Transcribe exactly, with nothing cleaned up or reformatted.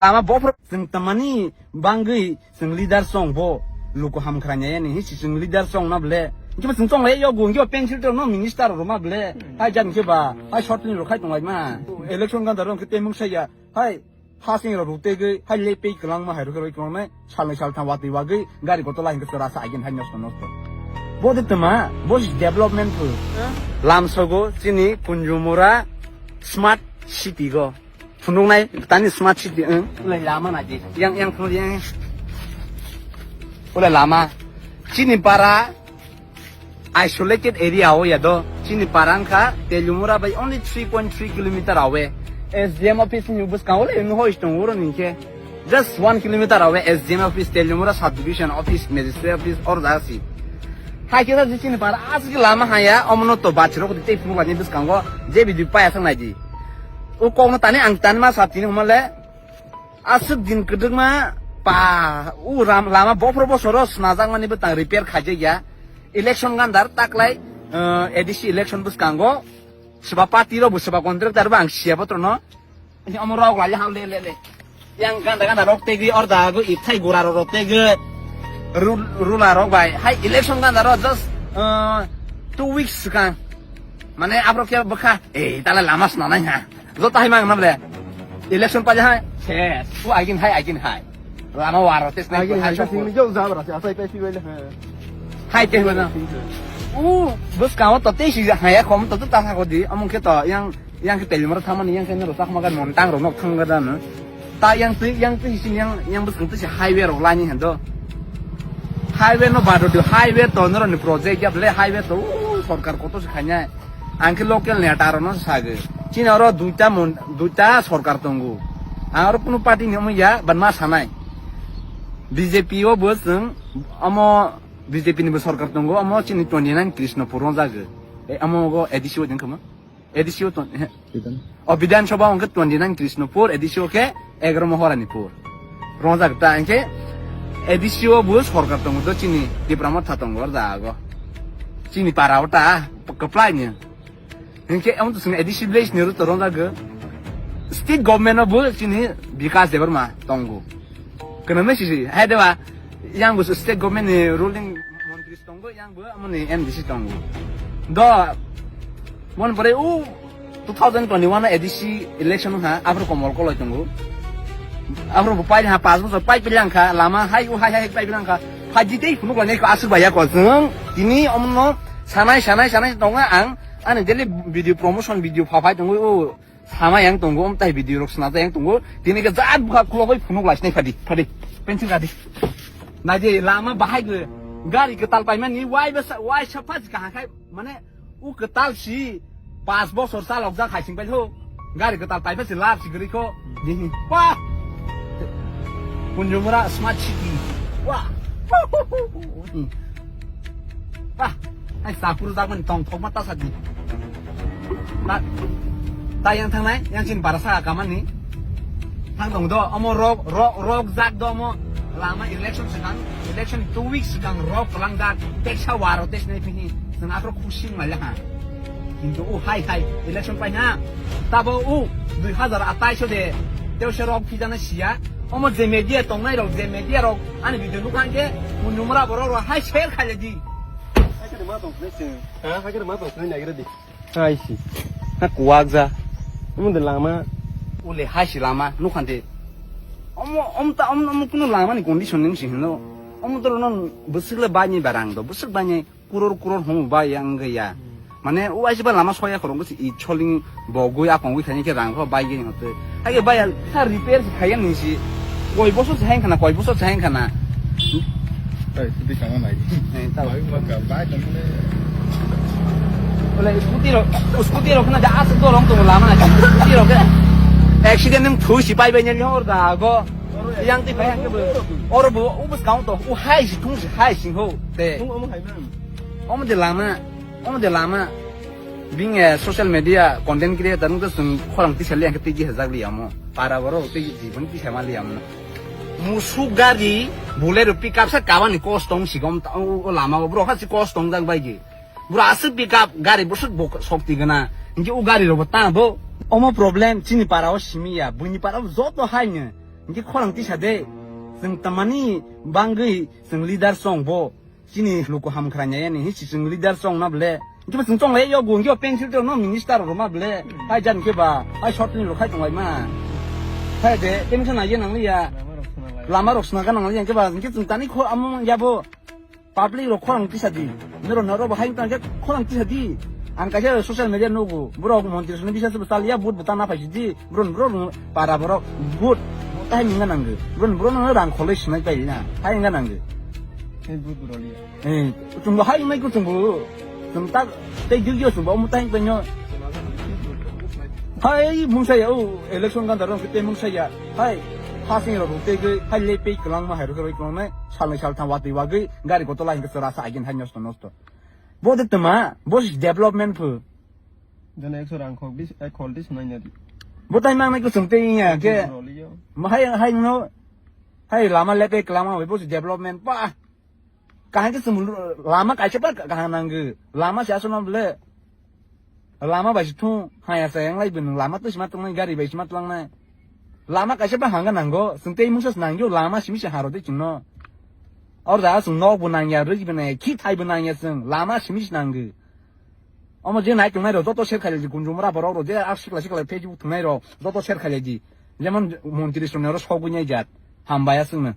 Lama bophor chwng tamani bangwi chwng leader chwng bo luku hamkrai nai ani hi chwng leader chwng na ble. Hinkhe bo chwng chwng lai yogo hinkhe bo pencil to no minister rw ma ble. Hai jan khe ba hai short film rw khai tong lai ma. Election ganda rw khe temung saya. Hai hasing rw rw tegwi hai le pei kwlang ma hai rw khe rw kwlang nai. Salnwi saltham watwi wagwi gari kotola hinkhe chwra sa agin hai nosto nosto. Bo de tma bo development phu. Lamsogo chini Kunjumura smart city go. Phunuknai tani smart city, eh? Ulai lama naidi. Yang, yang phunuk yang. Ulai lama. Chini para isolated area o ya do. Chini para wngkha Teliamura by only three point three kilometer away. S D M office ni bwskang ulai no hoi tong uro ni khe. Just one kilometer away S D M office, Teliamura subdivision office, magistrate office, or jaga si. Hai khe sa chini para aswk lama haya, omono to bachirok tei phunuk laini bwskango je bidi paya thang naidi. O kokno tani ang tani ma sap tini humale. Aswk din kwdwkma pa u ram lama bophor bosoro snajakmani bwtang repair khaijakya. Election gandar taklai, eh, A D C election bwskango swba party rok bo swba contractor bo ang siya botrono. Omo rok lai ha le le le. Yang ganda ganda rok tegi orda go ithai gura rok tegi. Ru-, ruler rok bai. Hai election ganda rok just, eh, two weeks swkang. Mane abro khe bwkha. Eh, tala lama sna nai ha. Joto hai mang nam le. Election pa hai. Ses. U agin hai, agin hai. Lama waro tes nai. Agin hai, hai sing jo jabra se asai pai pai le. Hai te bana. U bus ka to te si hai ya khom to ta ha ko di. Among khe to yang Yang khe Teliamura thangmani, yang khe norok chakma gari montang rok nok thang gada no. Ta yang twi, yang twi sin yang, yang bwswng twi se highway rok lani hendo. Highway no bado di, highway to norok ni project ya ble highway to, uh, sorkar koto se khainai. Ang khe local neta rok no sage. Chini oro duita mon, duita sorkar tongo. Ang oro kunu party ni omo ya, ban ma sanai. B J P o bo chwng, omo B J P ni bo sorkar tongo, omo chini twenty nine Krishnapur no jage. E, omo go A D C o jeng khama. A D C o ton, he. Bidhan. O Bidhan Sabha hwnkhe twenty nine Krishnapur, A D C o khe egaro Maharanipur. Rongjak ta hwnkhe A D C o bo sorkar tongo do chini Tipra Motha tongo o jaga o. Chini para o ta kwplai ni. Hwnkhe omo to chwng A D C village ni ro to rongjak go. State government o bo chini Bikash Debbarma tongo. Kwrwngwi sisi, hai deba, yang bo state government ni ruling montri tongo, yang bo amoni M D C tongo. Do, mon pore u two thousand twenty-one A D C election ha, afro komol koloi tongo. Afro bo pai ha, pas bosor pai pai langkha, lama hai u hai hai pai pai langkha. Phaji tei phunuk lanai ko aswk baya ko jwng, tini omno sanai, sanai, sanai tongo ang, ani daily video promotion video pha phai tongo u. Sama yang tongo, um, tai video rok swnamjak yang tongo. Tini khe jat bwkha khulogwi phunuk lai sinai phadi, phadi. Pencil kadi. Naidi lama bahai gw gari kwtal paimani wai bwsa, wai sapha kaham khai, mane u kwtal si pas bosor chalok jak hai sing pai ho. Gari kwtal paima si lab si gri kho. Dihi. Wah. Kunjumura Smart City. Wah. Wah. Hai sapuru jak mani tong thok ma ta sadi. Ta, ta yang thangnai, yang chini bara saka kamani. Thang tong do, omo rok, rok, rok jak do omo. Lama election swkang, election two weeks swkang rok kwlang jak, teksa waro tes nai phihi, swng akhro khusing mali ha. Kintu u hai hai, election pai ha. Tabo u dui hazar atais o de, teo se rok phijana siya. Omo je media tongnai rok, je media rok, ani video nukha hwnkhe, Kunjumura borok rok hai share khaile di. Hai khe ma tong khnai se. Ha, hai khe ma tong khnai nai gra di. Hai si. Ha kuwak ja. Omo de lama. Ule hai si lama, nukhan de. Omo, om ta, om, om kunu lama ni condition ning si hino. Omo to no bwswk le bai ni barang do, bwswk bai ni kuror kuror hong bai yang ya. Mane o aisi ba lama soya khorong si i choling bogwi akongwi thani khe rang kho bai gini hote. Hai ke bai sa repair si khaya ni si. Koi bosor se hang khana, koi bosor se hang khana. Hey, sidi kama nai. Eh, ta. Bai ma ka, bai ka mane. Ole scooty ro, scooty ro khana da as do rong to lama na. Scooty ro ke. Accident ning thui si bai bai ni hor da go. Yang ti bai yang ke bo. Oro bo u bus count to. U hai si thung si hai sing ho. Te. Thung omo hai nang. Omo de lama, omo de lama. Bing, eh, social media content creator nung to sung khorang tisa liya ke tigi hajak liya mo. Para boro tigi jibon tisa ma liya mo. Musuk gari, Bolero pickup sa kawan ni kos tong sigom ta, o, o lama o bro ha si kos tong jak bai gi. Bro asuk pickup gari bosuk bo sok ti gana. Ingi u gari ro bo ta bo. Omo problem chini para o simi ya, buini para o joto hai ne. Hingke khorang tisa de. Chwng tamani bangwi chwng leader chong bo. Chini luku ham khwrang ya ni hi chwng leader chong na ble. Hingke chwng chong lai yo gun yo pencil to no minister ro ma ble. Hai jan ke ba. Hai short ni ro khai tong lai ma. Hai de em khana ye nang ya. Lama rok sna ga nang ya ke ba. Hingke chwng tani kho amo ya bo. Public rok khorang tisa di. Nero nero bo hai tang ke khorang tisa di. Ang kaisa social media nugo. Borok montri suni bisa sebe sal ya vote bota na phaisi di. Bro bro para borok vote. Tai ninga nangge. Bro bro no rang kholoi sinai pai na. Hai ninga nangge. Hai vote bro li. Eh, tung bo hai nai ko tung bo. Tung tak tei gil gil tung bo mu tai pai no. Hai mungsa ya o election gan darong ke mungsa ya. Hai. Hasing rok tei gwi hai le pei kwlangma hai rok roi kwlangnai. Salnwi saltham watwi wagwi gari kotola hingke chwra sa agin hai nosto nosto. Bo de tuma, bo si development phu. Jana ekso rang khok dis, ek khol dis nai nadi. Bo tai mang nai kusung tei ya ke. Roliyo. Ma hai hai no. Hai lama lepe kwlangma bo si development pa. Kahang ke sumul lama kaisa pa kahang nanggu. Lama si asono ble. Lama bai si thung, haya sa yang lai bini lama twi sima tongnai, gari bai sima tlangnai. Lama kaisa ba hanga nango, sung tei mungsa nangyo lama simi se haro de chingno. Or da sung nok bo nangya, rwi bo nangya, khi thai bo nangya sung, lama simi se nango. Omo je nai tongnai ro, joto share khailai di, kunjumra borok ro, je ak sikla sikla Facebook tongnai ro, joto share khailai di. Jemon montri songni oro sogwi nai jat, hambai aswkno.